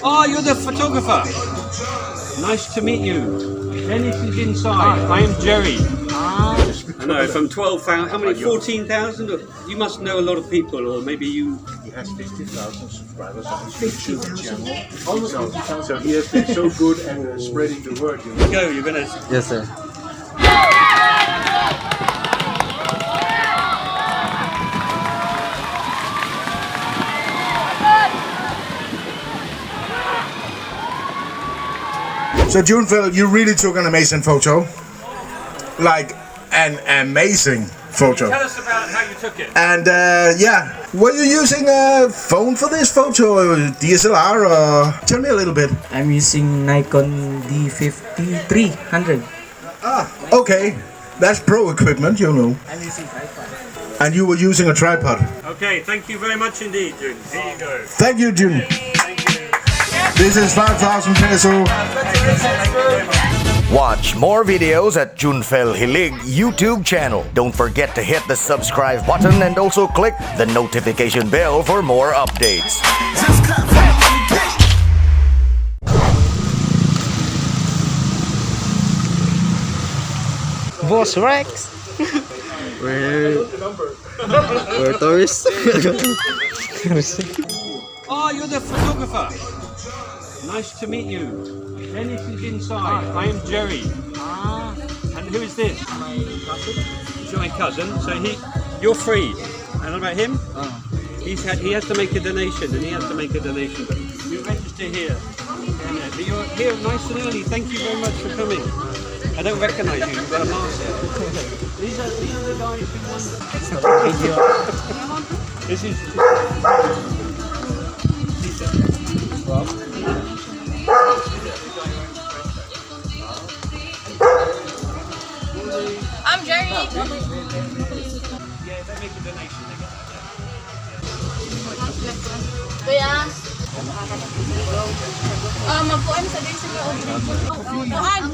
Oh, you're the photographer. Nice to meet you. Dennis is inside. I am Jerry. I know, from 12,000, how many? 14,000? You must know a lot of people, or maybe you. He has 50,000 subscribers on his YouTube channel. So he has been so good at spreading the word. Go, you're gonna. Yes, sir. So Junefel, you really took an amazing photo. Like an amazing photo. Tell us about how you took it. And yeah, were you using a phone for this photo or DSLR or tell me a little bit? I'm using Nikon D5300. Ah, okay. That's pro equipment. I'm using tripod. And you were using a tripod. Okay, thank you very much indeed, June. Here you go. Thank you, June. This is 5,000 peso. Watch more videos at Junfel Hilig YouTube channel. Don't forget to hit the subscribe button and also click the notification bell for more updates. Boss Rex! We're tourists. Oh, you're the photographer. Nice to meet you. Dennis is inside. I am Jerry. Ah, And who is this? My cousin. It's my cousin. So he, you're free. And what about him? Ah. He has to make a donation, and he has to make a donation. But you register here. Yeah, but you're here nice and early. Thank you very much for coming. I don't recognise you. You've got a mask. These are the guys who won. Video. This is. I'm Jerry. Yeah, if they make a donation, they get that. Kuya. Ah, magkuan sa din sila og kuan.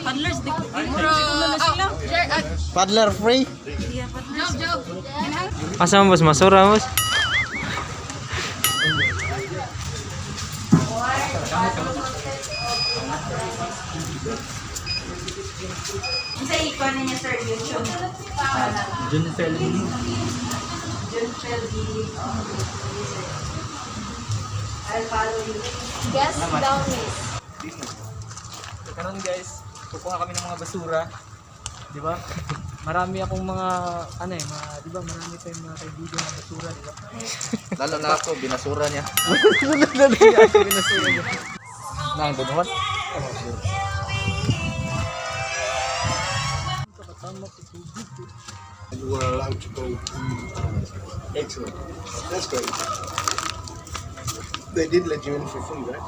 Paddlers di na sila. Jer, ah, Paddler free. Job, job. Asa man, boss? Masura, boss? Unsa ikuan niya, sir, YouTube? Junfel Hilig. Junfel Gilig. Oh, okay, sir. I'll follow you. Guess down miss. Karon guys, kukuha kami ng mga basura. Di ba? Marami akong mga ano eh, mga, di ba marami tayong mga kaibigan na basura, di ba? Lalo na ako, binasura niya. Binasura niya. Nang dunuhan? And you were allowed to go. Excellent. That's great. They did let you in for free, right?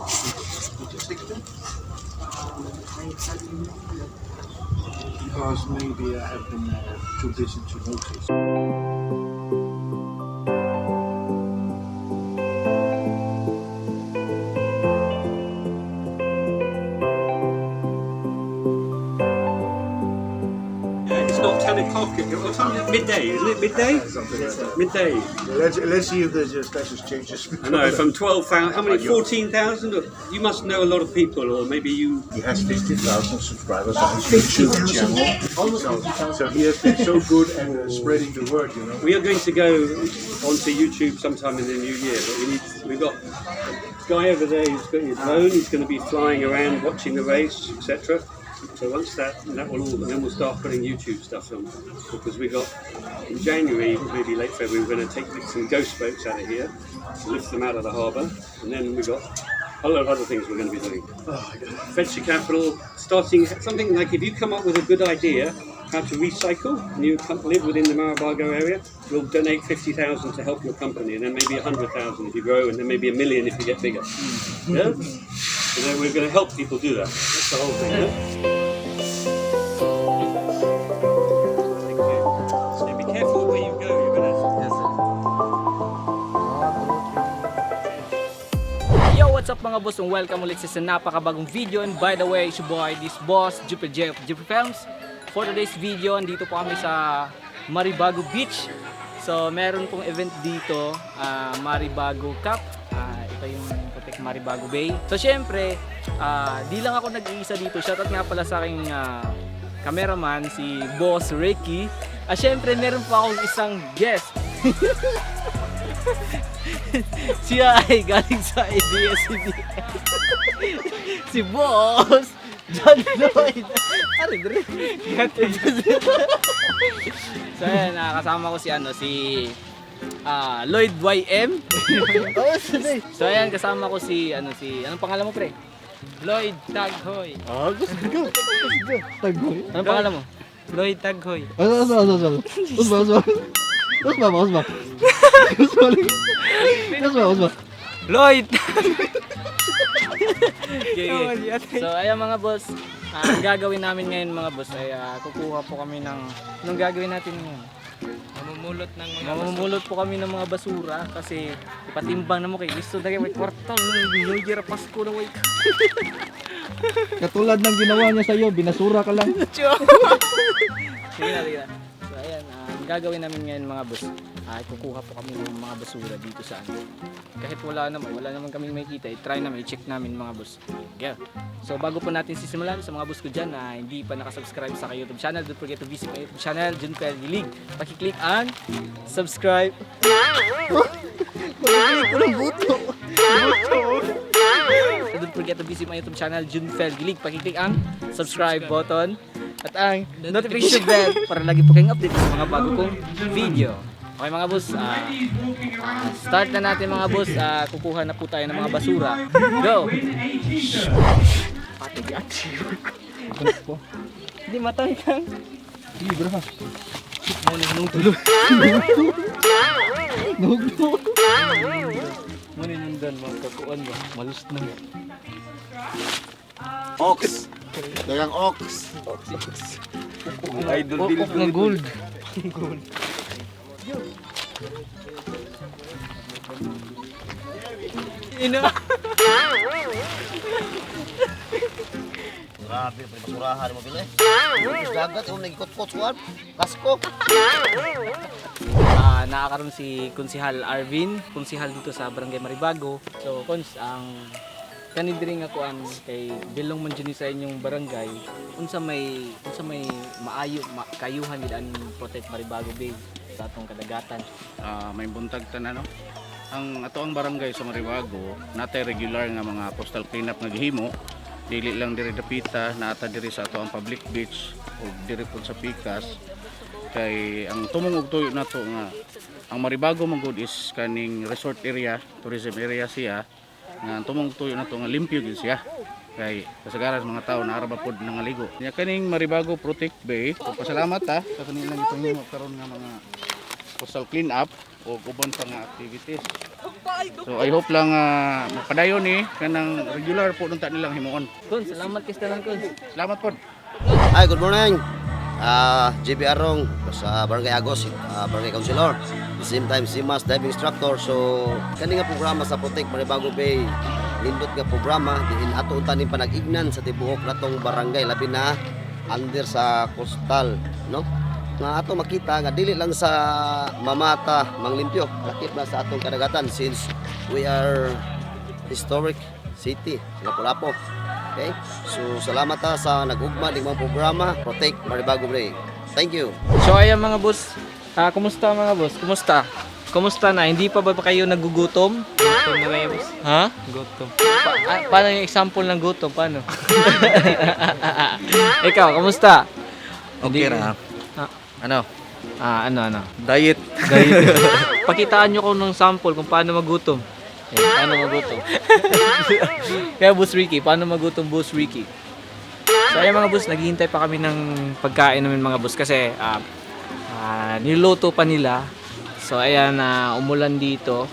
Did you 16? Because maybe I have been too busy to notice. Yeah, it's not 10 o'clock. What time is it? Midday, isn't it? Midday? Something like that. Midday. Let's see if the status changes. I know, from 12,000, how many? 14,000? You must know a lot of people, or maybe you. He has 50,000 subscribers on his YouTube channel. So he has been so good at spreading the word. We are going to go onto YouTube sometime in the new year, but we've got a guy over there who's got his drone. He's going to be flying around watching the race, etc. So once that will all, and then we'll start putting YouTube stuff on, because we got in January, maybe late February, we're going to take some ghost boats out of here, lift them out of the harbour, and then we've got a lot of other things we're going to be doing. Venture capital, starting something like if you come up with a good idea how to recycle and you live within the Maribago area, we'll donate 50,000 to help your company, and then maybe 100,000 if you grow, and then maybe 1 million if you get bigger. Yeah? And then we're going to help people do that. That's the whole thing. Yeah? Thank you. So be careful where you go. You're going to Yes, sir. Yo, what's up, mga boss? And welcome ulit sa isang napakabagong video. And by the way, it's your boy, this boss, Jupiter J of Jupiter Films. For today's video, andito po kami sa Maribago Beach. So, meron pong event dito, Maribago Cup. Ah, ito yung Protect Maribago Bay. So syempre, di lang ako nag-iisa dito. Shoutout nga pala sa aking cameraman, si Boss Ricky. At syempre, meron pa akong isang guest. Siya ay galing sa ABS-CBN. Si Boss John Lloyd. Ari, dre. So ayan, kasama ko si ano, si Lloyd YM. So ayan, kasama ko si ano si anong pangalan mo, pre? Lloyd Taghoy. Ah, gusto ko. Taghoy. Anong pangalan mo? Lloyd Taghoy. Asa, asa, asa, asa. Usba, usba. Usba ba, usba. Usba lang. Usba, usba. Lloyd! Okay, okay. So ayan mga boss, ang gagawin namin ngayon mga boss ay kukuha po kami ng anong gagawin natin ngayon? Mamumulot ng mga Mamumulot po kami ng mga basura kasi ipatimbang na mo kay gusto na kay may kwarta New Year, Pasko na way. Katulad ng ginawa niya sa'yo, binasura ka lang. Sige na, sige na. So ayan, ang gagawin namin ngayon mga boss, ay kukuha po kami ng mga basura dito sa ano. Kahit wala naman kaming makikita, i-try namin, i-check namin mga boss. Okay. So bago po natin sisimulan, sa mga boss ko dyan na hindi pa nakasubscribe sa aking YouTube channel, don't forget to visit my YouTube channel, Junpel Gilig. Pakiclick ang subscribe. Don't forget to visit my YouTube channel, Junfel Gilig. Pakiclick ang subscribe button at ang notification bell para lagi po kayong update sa mga bago kong video. Okay mga boss, start na natin mga boss. Kukuha na po tayo ng mga basura. Go! Ate, ate. Hindi matang kang. Sige, bro. Nugto. Muna nundan magkakuan ba? Malus na. Ox. Dagang ox. Idol Ukok nga gold. Ina. Grabe, basurahan mo pila eh. Dagat, yung nagikot-kot kuan. Kasko. Nakakaroon si Konsihal Arvin, konsihal dito sa Barangay Maribago. So, Cons, ang kani diri nga kuan kay bilong man jud ni sa inyong barangay, unsa may maayo kayuhan gid ang Protect Maribago Bay sa atong kadagatan. May buntag tanan no. Ang ato ang barangay sa Maribago, natay regular nga mga coastal cleanup nga gihimo. Dili lang diri dapita, naata diri sa ato ang public beach ug diri pud sa Pikas. Kay ang tumong og tuyo nato nga ang Maribago man gud is kaning resort area, tourism area siya. Nga ang tumong tuyo nato nga limpyo gyud siya. Kay kasagaran sa mga tao na ba pod nangaligo. Nya kaning Maribago Protect Bay, pasalamat ha sa kanilang itong himo karon nga mga coastal clean up o uban pa nga activities. So I hope lang mapadayon ni kanang regular po nunta nilang himuon. Cons, salamat kay tanan Cons. Salamat po. Hi, good morning. JB Arong sa Barangay Agos, Barangay Councilor. The same time, CIMAS diving instructor. So, kani nga programa sa Protect Maribago Bay, nindot nga programa, diin ato unta ning panag-ignan sa tibuok natong barangay, labi na under sa coastal, no? Nga ato makita nga dili lang sa mamata manglimpyo, lakip na sa atong kadagatan since we are historic city, sa Lapu-Lapu. Okay? So salamat ha sa nag-ugma ning mga programa Protect Maribago Bay. Thank you. So ayan mga boss, kumusta mga boss? Kumusta? Kumusta na? Hindi pa ba kayo nagugutom? Gutom na kayo, boss. Ha? Gutom. Paano yung example ng gutom? Paano? Ikaw, kumusta? Okay ra. Ah. Ano? Ano, ano? Diet. Pakitaan nyo ko ng sample kung paano magutom. Eh, paano magutom? Kaya Boss Ricky, paano magutom Boss Ricky? So ayun mga boss, naghihintay pa kami ng pagkain namin mga boss kasi niluto pa nila. So ayan, umulan dito.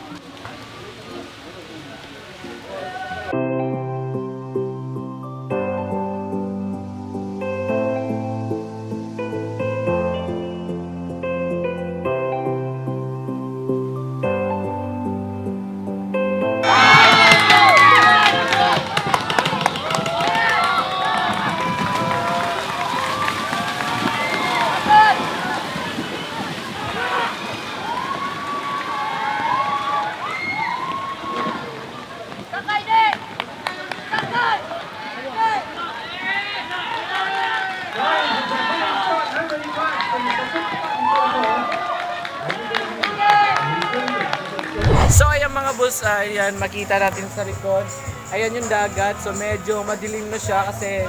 mga boss, ayan, makita natin sa likod. Ayan yung dagat. So medyo madilim na siya kasi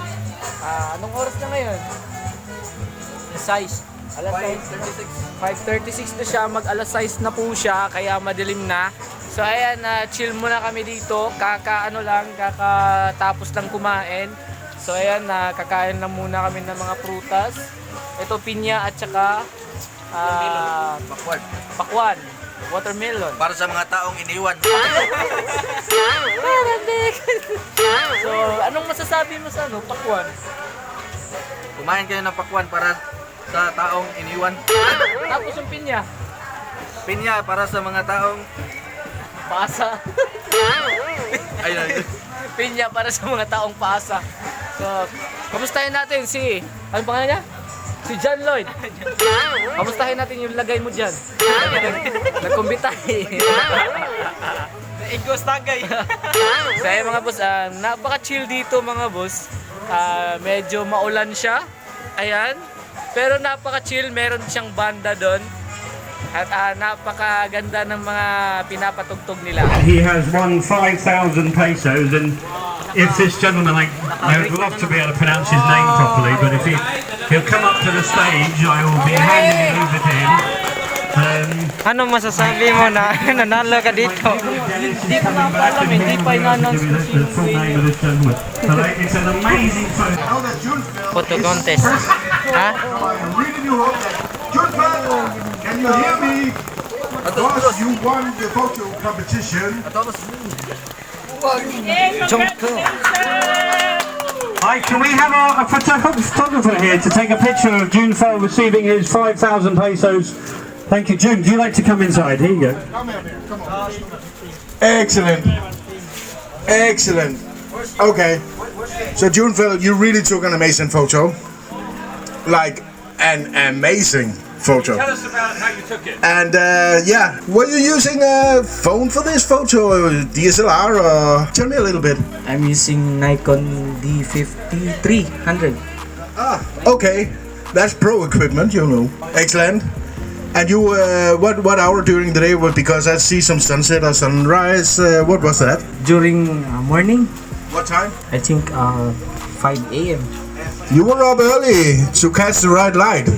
anong oras na ngayon? Size. Alas 5:36. 5:36 na siya, mag alas 6 na po siya, kaya madilim na. So ayan, chill muna kami dito. Kaka ano lang, kakatapos lang kumain. So ayan, kakain lang muna kami ng mga prutas. Ito pinya at saka Pakwan. pakwan, watermelon. Para sa mga taong iniwan. So, anong masasabi mo sa ano, pakwan? Kumain kayo ng pakwan para sa taong iniwan. Tapos yung pinya, Pinya para sa mga taong pasa. Ayun. Pinya para sa mga taong paasa. So, kamustahin natin si, ano pangalan niya? Si John Lloyd. Kamustahin natin yung lagay mo dyan. Nagkumbitay. Igos tagay. So ayun mga boss, napaka-chill dito mga boss. Medyo maulan siya. Ayan. Pero napaka-chill, meron siyang banda doon. At napakaganda ng mga pinapatugtog nila. He has won 5,000 pesos, and if this gentleman, I would love to be able to pronounce his name properly, but if he'll come up to the stage, I will be handing it over to him. Ano masasabi mo na nanalo ka dito? Hindi ko nga pa alam eh, hindi pa ina-announce kung sino The full name of this gentleman. But it's an amazing photo. Now that Junfeld Photo is contest. present, Ha? I really do hope that Junfeld, can you hear me? Because you won the photo competition. Hi, can we have a photographer here to take a picture of Junfel receiving his 5,000 pesos? Thank you, June. Do you like to come inside? Here you go. Come here, come on. Excellent. Excellent. Okay. So Junfeld, you really took an amazing photo. Like an amazing photo. Tell us about how you took it. And yeah, were you using a phone for this photo or DSLR or tell me a little bit? I'm using Nikon D5300. Ah, okay. That's pro equipment. Excellent. And you, what hour during the day? Was because I see some sunset or sunrise. What was that? During morning, What time? I think 5 a.m. You were up early to catch the right light.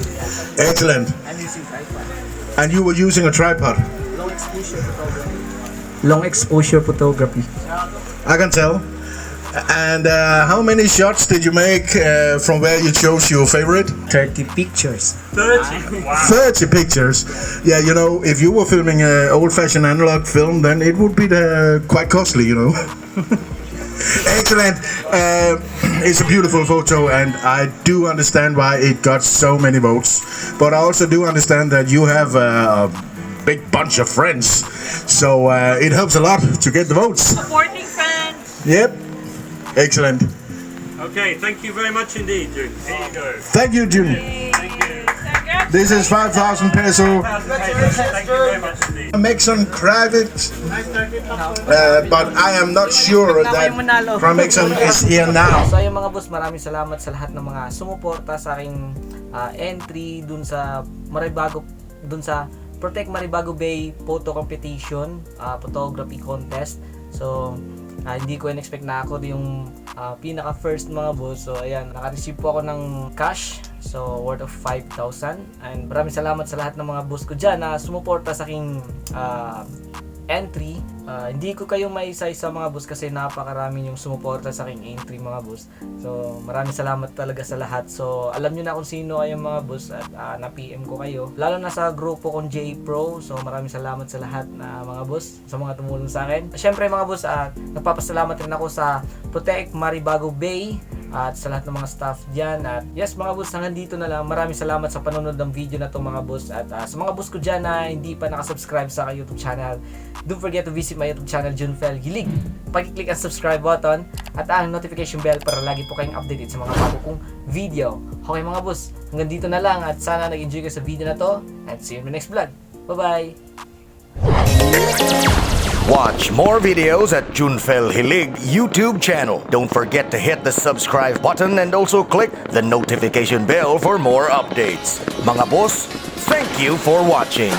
Excellent. I'm using tripod. And you were using a tripod. Long exposure photography. Long exposure photography. I can tell. And how many shots did you make from where you chose your favorite? 30 pictures. 30. Wow. 30 pictures. Yeah, if you were filming an old-fashioned analog film, then it would be quite costly. Excellent. It's a beautiful photo, and I do understand why it got so many votes. But I also do understand that you have a big bunch of friends, so it helps a lot to get the votes. Supporting friends. Yep. Excellent. Okay, thank you very much indeed, June. Here you go. Thank you, June. Thank you. This is 5,000 peso. Thank you very much indeed. Mexon Kravitz, but I am not sure that Kramexon is here now. So ayun mga boss, maraming salamat sa lahat ng mga sumuporta sa aking entry dun sa Protect Maribago Bay Photo Competition, photography contest. So hindi ko in-expect na ako yung pinaka first, mga boss. So ayan, naka-receive po ako ng cash. So worth of 5,000. And maraming salamat sa lahat ng mga boss ko dyan na sumuporta sa aking entry. Hindi ko kayo maisa-isa, mga boss, kasi napakarami yung sumuporta sa aking entry, mga boss. So maraming salamat talaga sa lahat. So alam nyo na kung sino kayong mga boss at na-PM ko kayo. Lalo na sa grupo kong J Pro. So maraming salamat sa lahat na mga boss sa mga tumulong sa akin. Siyempre mga boss, nagpapasalamat rin ako sa Protect Maribago Bay at sa lahat ng mga staff dyan. At yes mga boss, hanggang dito na lang. Maraming salamat sa panonood ng video na to, mga boss. At sa mga boss ko dyan na hindi pa nakasubscribe sa aking YouTube channel, don't forget to visit my YouTube channel, Junfel Gilig. Paki-click ang subscribe button at ang notification bell para lagi po kayong updated sa mga bago kong video. Okay mga boss, hanggang dito na lang at sana nag-enjoy kayo sa video na to and see you in the next vlog. Bye-bye! Watch more videos at Junfel Hilig YouTube channel. Don't forget to hit the subscribe button and also click the notification bell for more updates. Mga boss, thank you for watching.